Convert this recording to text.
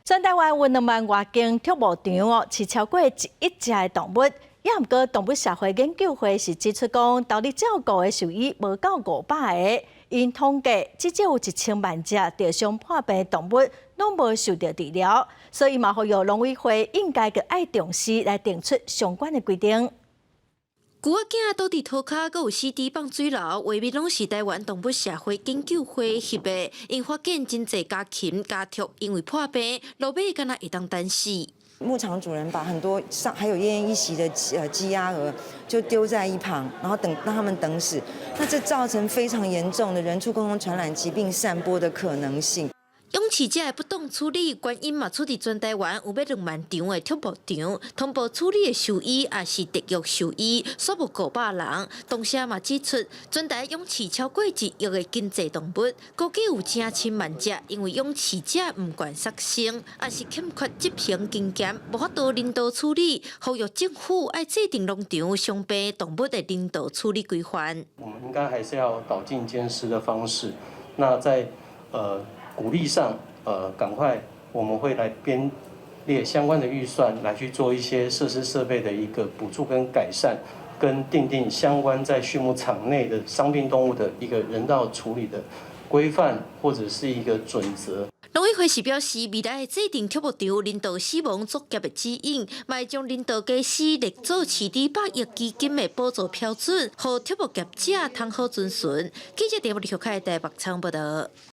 全台灣有兩萬外間畜牧場哦，飼超過1億隻的動物。也毋過動物社會研究會是指出講，投入照顧的獸醫無夠500個。𪜶統計至少有1000萬隻著傷破病的動物攏無受著治療，所以嘛呼籲農委會應該閣愛重視來定出相關的規定。龜仔囝倒佇塗跤，閣有死豬放水流，畫面攏是台灣動物社會研究會翕的。𪜶發現真濟家禽家畜因為破病，落尾敢若會當等死。牧場主人把很多上還有奄奄一息的雞鴨鵝就丟在一旁，然後等讓他們等死，那這造成非常嚴重的人畜共同傳染疾病散播的可能性。養飼者的不當處理，原因嘛出佇全台灣有欲2萬場的畜牧場，通報處理的獸醫也是特約獸醫，煞無500人。同時嘛指出，全台養飼超過1億的經濟動物，估計有成千萬隻，因為養飼者毋慣殺生，抑是欠缺執行經驗，無法度人道處理，呼籲政府愛制定農場傷病動物的人道處理規範。我們應該還是要導進監視的方式，那在鼓勵上，趕快我們會來編列相關的預算，來去做一些設施設備的一個補助跟改善，跟訂定相關在畜牧場內的傷病動物的一個人道處理的規範或者是一個準則。農委會是表示，未來會制定畜牧場人道死亡作業的指引，嘛會將人道家私列做飼豬百億基金的補助標準，予畜牧業者通好遵循。記者陳木立台北採訪報道。